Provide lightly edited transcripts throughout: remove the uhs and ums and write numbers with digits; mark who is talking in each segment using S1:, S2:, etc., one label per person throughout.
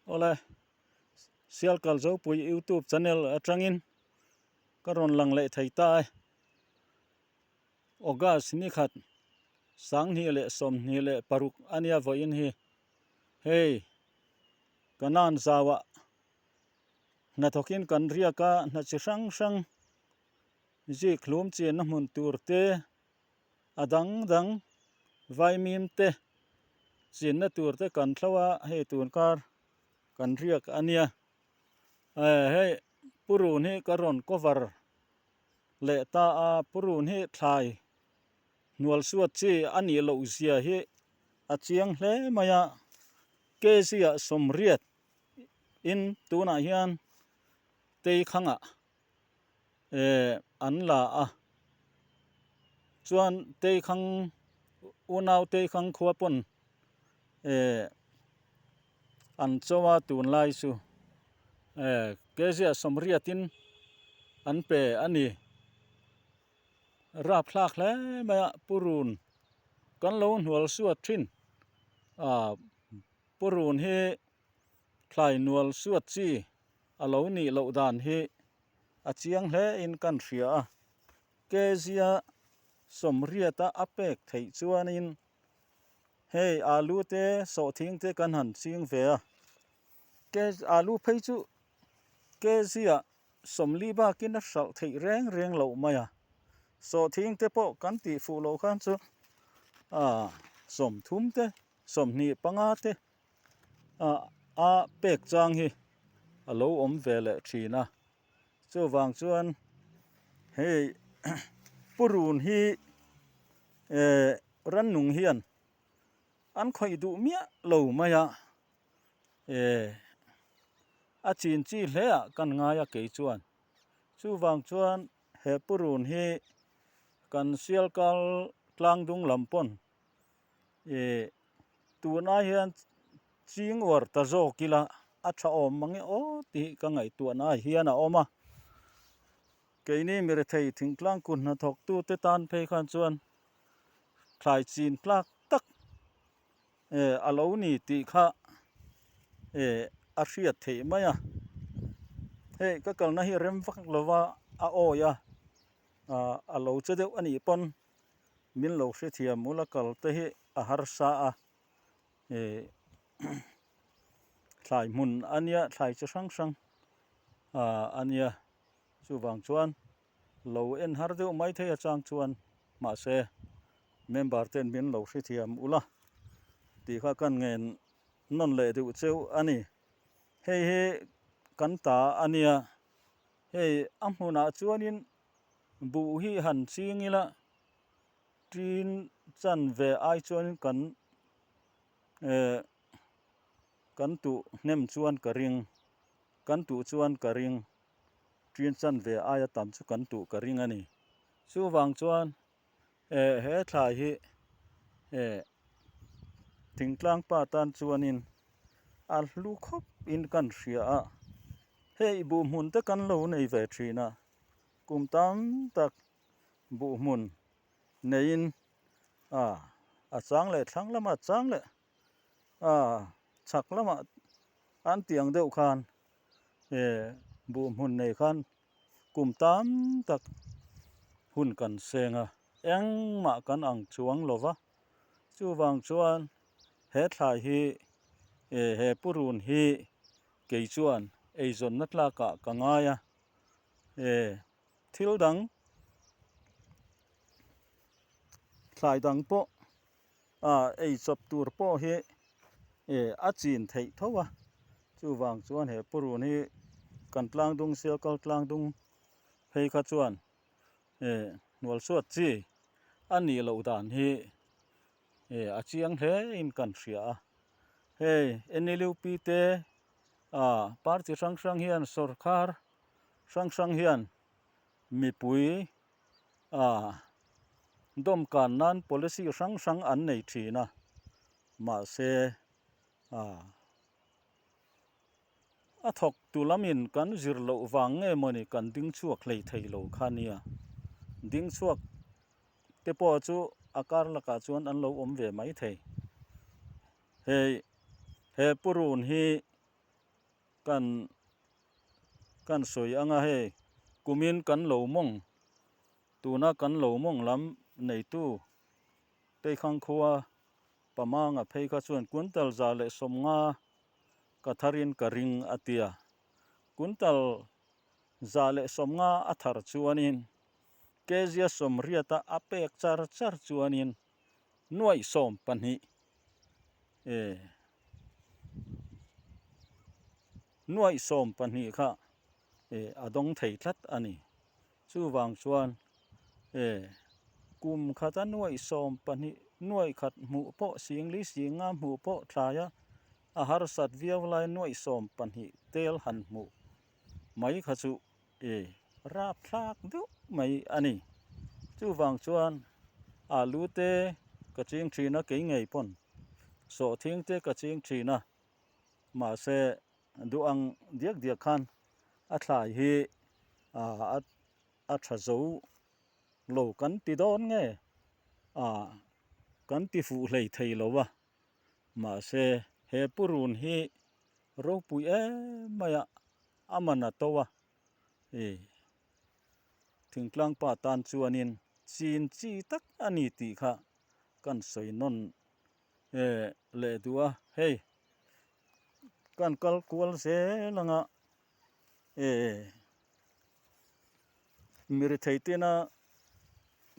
S1: Awle, Sialkal Zopui YouTube channel atangin ka rawn lang leh thei ta e. August ni khat 2026 a nia vawiin hi. Hei, Kanan zauah hnathawkin kan riak a, hna chi hrang hrang zik hlum chenna hmun tur te, a dang dang vaimim te chinna tur te kan thlo a hei tun kar kan riak a nia eh hei purun hi ka rawn cover leh ta a purun hi thlai hnual suat chi a nih loh zia hi a chiang hle mai a kg ah sawmriat in tunah hian teikhangah eh an la a chuan teikhang unau teikhang khua pawn eh an cho a tunlai chu eh kg ah sawmriatin an pe a ni rapthlak hle mai a purun kan lo hnual suat thin ah purun hi thlai hnual suat chi. A lo nih loh dan hi a chiang hle in kan hria a, Kezia sawmriata a pek theih chuanin hei alu te sawhthing te kan han ching ve a, alu phei chu Kezia sawmli bakin a hralh theih reng reng loh mai a, sawhthing te pawh kan tih fuh loh khan chu 30 te 25 te a pek chang hi a lo awm ve leh thin a chuvang chuan hei purun hi eh rannung hian an khawih duh miah lo mai a eh a chin chi hle ah kan ngai a kei chuan chuvang chuan he purun hi kan sial kal tlang dung lam pawn ih tunah hian ching uar ta zawk ila a tha awm mang e aw tih ka ngaihtuahna ah hian a awm a keini mi rethei thingtlang kut hnathawk tu te tan phei khan chuan thlai chin tlak tak eh a lo ni tih kha eh a hriat theih mai a hei ka kalna hi rem vak lova a awi a ah a lo che deuh a nih pawn. Min lo hrethiam ula kal te hi a harsa a ih thlai hmun a nia thlai chi hrang hrang ah a nia chuvang chuan lo en har deuh mai thei atang chuan mahse member ten min lo hrethiam ula tih kha kan ngen nawn leh deuh cheu a ni hei hi kan ta a nia hei a hmunah chuanin. Buh hi han ching ila tin chan ve ai chuan kan eh kan tuh hnem chuan ka ring kan tuh chuan ka ring tin chan ve aia tam chu kan tuh ka ring a ni chuvang chuan eh he thlai hi eh thingtlang pa tan chuanin a hlu khawp in kan hria a hei buh hmun te kan lo nei ve thin a. Kum tam tak buh hmun neiin a a chang leh thlang lamah chang leh a chhak lamah an tih ang deuh khan eh buh hmun nei khan kum tam tak hun kan seng a engmah kan ang chuang lo va chuvang chuan he thlai hi eh he purun hi kei chuan eizawnna tlakah ka ngai a. Eh thil dang thlai dang pawh ah ei chawp tur pawh hi eh a chin theih tho a chuvang chuan he purun hi kan tlang dung sial kal tlang dung phei kha chuan eh hnual suat chi a nih loh dan hi eh a chiang hle in kan hria a hei N L U P te ah party hrang hrang hian sawrkar hrang hrang hian mipui ah dawmkan nan policy hrang hrang an nei thin a mahse ah a thawk tu lamin kan zir loh vang nge mawni kan ding chhuak hlei thei lo kha nia ding chhuak te pawh chu a kar lakah chuan an lo awm ve mai thei. Hei he purun hi Kan kan sawi anga hei kumin kan lo mawng tuna kan lo mawng lam neitu Teikhang khua Pamanga phei kha chuan quintal 150 ka tharin ka ring a tia. Quintal 150 a thar chuanin kg 80 a a pek char char chuanin nuaih 12 e nuaih 12 kha e a dawng thei tlat a ni. Chuvang chuan e kum khata nuaih 12 nuaih khat hmuh pawh singli singa hmuh pawh thlaia a harsat viau lai nuaih 12 tel han hmuh mai kha chu e rapthlak deuh mai a ni. Chuvang chuan alu te ka ching thin a kei ngei pawn sawhthing te ka ching thin a mahse duh ang diak diak khan a thlai hi ah a tha zo lo kan ti dawn nge ah kan ti fuh hlei thei lo a mahse he purun hi ropui em mai a a man a to a ih thingtlang pa tan chuanin chin chi tak a ni tih kha kan sawi nawn eh leh duh a hei kan kal kual zel anga eh mirethei tena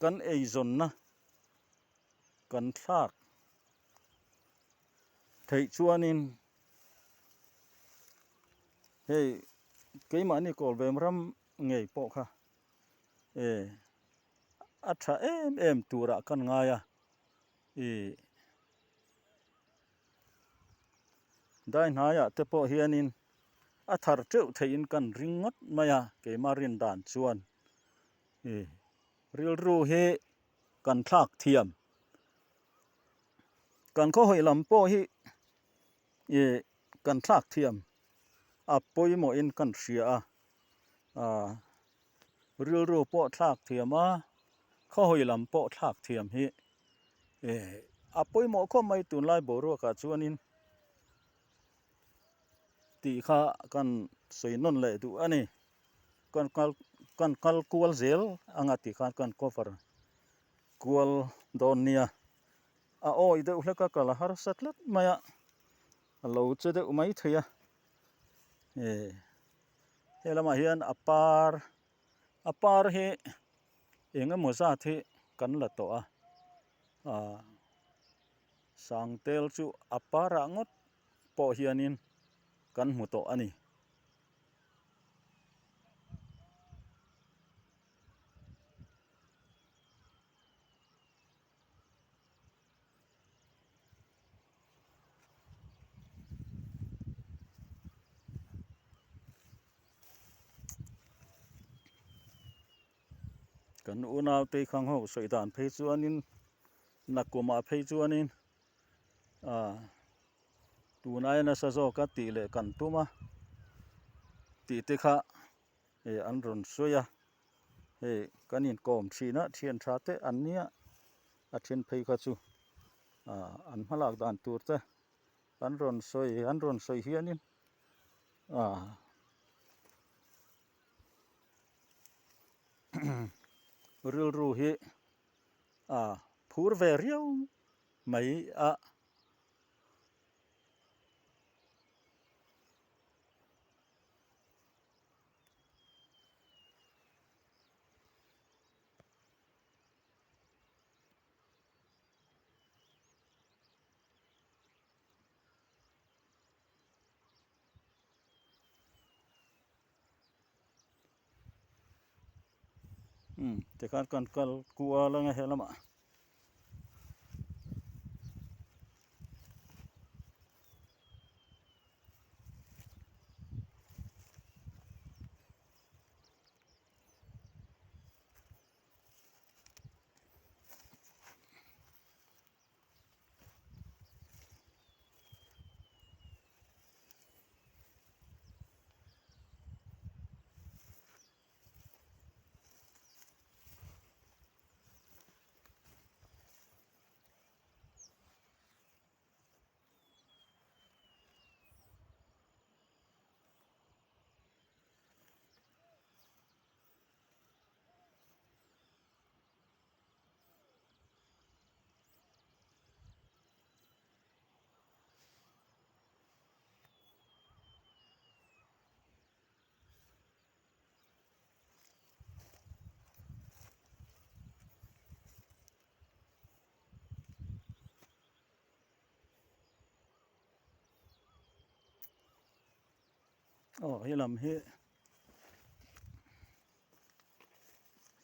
S1: kan eizawnna kan thlak theih chuanin hei keimahni kawlbem ram ngei pawh kha eh a tha em em turah kan ngai a ih dai hnaiah te pawh hianin a thar teuh theihin kan ring ngawt mai a keimah rin dan chuan ih rilru hi kan thlak thiam kan khawhawi lam pawh hi ih kan thlak thiam a pawimawhin kan hria a ah rilru pawh thlak thiam a khawhawi lam pawh thlak thiam hi ih a pawimawh khawp mai tunlai boruakah chuanin tih kha kan sawi nawn leh duh a ni. Kan kal kan kal kual zel anga tih khan kan cover kual dawn nia a awi deuh hlek a kal a harsa tlat mai a a lo che deuh mai thei a eh he lamah hian a par a par hi eng emaw zat hi kan la tawh a ah sangtel chu a parah ngawt pawh hianin kan hmu tawh a ni. Kan unau te khang ho sawi dan phei chuanin nakumah phei chuanin ah Tunai nasa zawk a tih leh kan tum a tih te kha ih an rawn sawi a hei kan inkawm thin a thian tha te an nia a then phei kha chu ah an hmalak dan tur te an rawn sawi an rawn sawi hianin ah rilru hi ah phur ve riau mai a. Umm tikhan kan kal kual anga he lamah. Aw he lam hi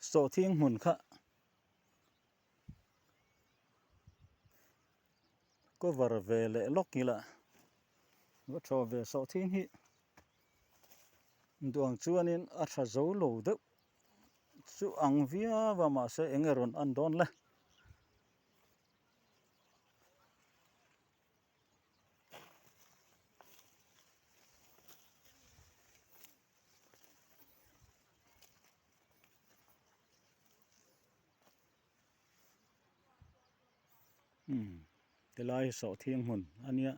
S1: sawhthing hmun kha cover ve leh lawk ila va thaw ve sawhthing hi duang chuanin a tha zo lo deuh chu ang viau a mahse eng nge rawn an dawn le. Umm tilai hi sawhthing hmun a nia.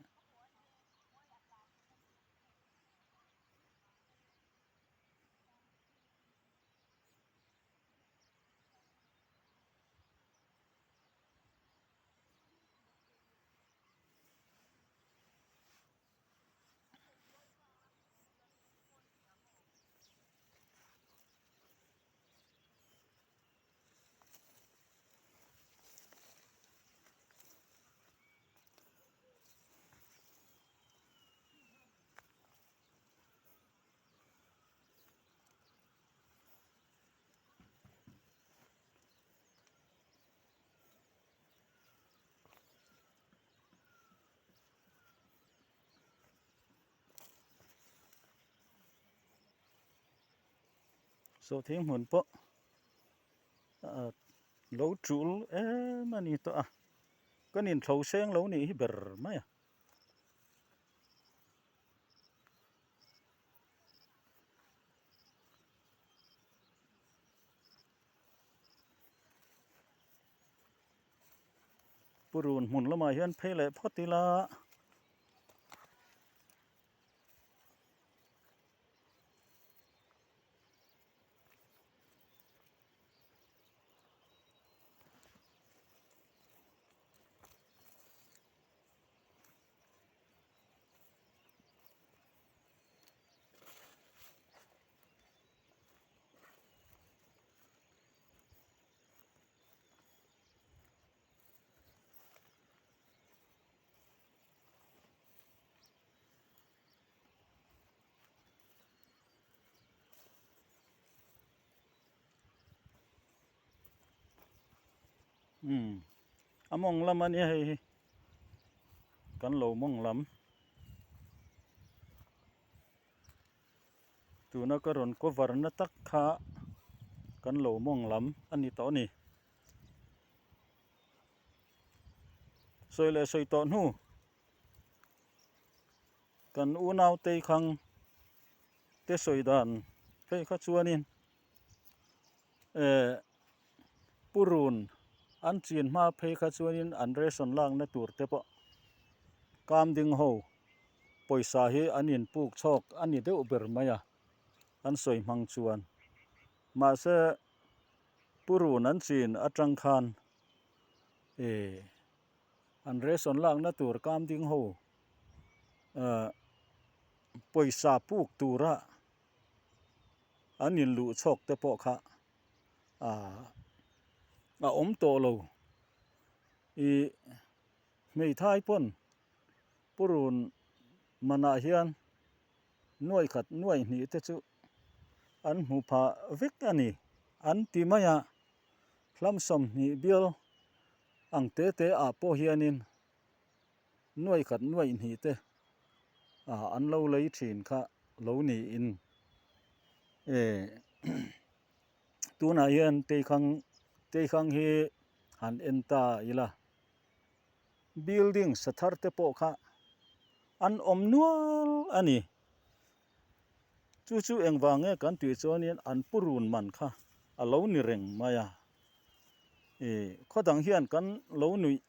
S1: Sawhthing hmun pawh ah lo tul em a ni tawh a kan inthlo seng lo nih hi ber mai a. Purun hmun lamah hian phei leh phawt ila. Umm a mawng lam a nia hei hi kan lo mawng lam. Tuna ka rawn cover na tak kha kan lo mawng lam a ni tawh a ni. Sawi leh sawi tawh hnu kan unau tei khang te sawi dan phei kha chuanin eh purun an chin hma phei kha chuanin an ration lakna tur te pawh kam ding ho pawisa hi an inpuk chhawk a ni deuh ber mai a an sawi hmang chuan mahse purun an chin atang khan eh an ration lakna tur kam ding ho ah pawisa puk tura an inluh chhawk te pawh kha ah a awm tawh lo ih hmeithai pawn purun manah hian nuai khat nuai hnih te chu an hmu phah vek a ni an ti mai a hlam 20 bial ang te te ah pawh hianin nuai khat nuai hnih te ah an lo lei thin kha lo niin eh tunah hian teikhang teikhang hi han en ta ila building sa thar te pawh kha an awm nual a ni chu chu engvang nge kan tih chuanin an purun man kha a lo ni reng mai a ih khaw dang hian kan lo nuih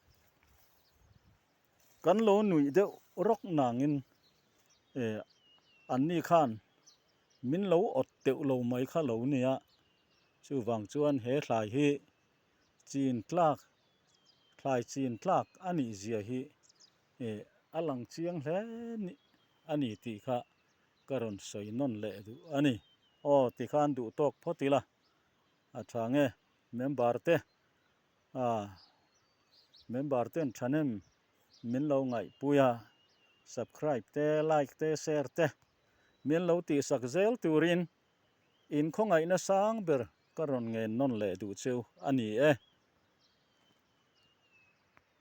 S1: kan lo nuih deuh rawk nangin ih an ni khan min lo awt teuh lo mai kha lo nia chuvang chuan he thlai hi chin tlak thlai chin tlak a nih zia hi ih a lang chiang hle a ni tih kha ka rawn sawi nawn leh duh a ni. Aw tikhan duh tawk phawt ila a tha nge member te ah member ten thahnem min lo ngaihpui a subscribe te like te share te. Min lo tihsak zel turin in khawngaihna sang ber ka rawn ngen nawn leh duh cheu a ni e.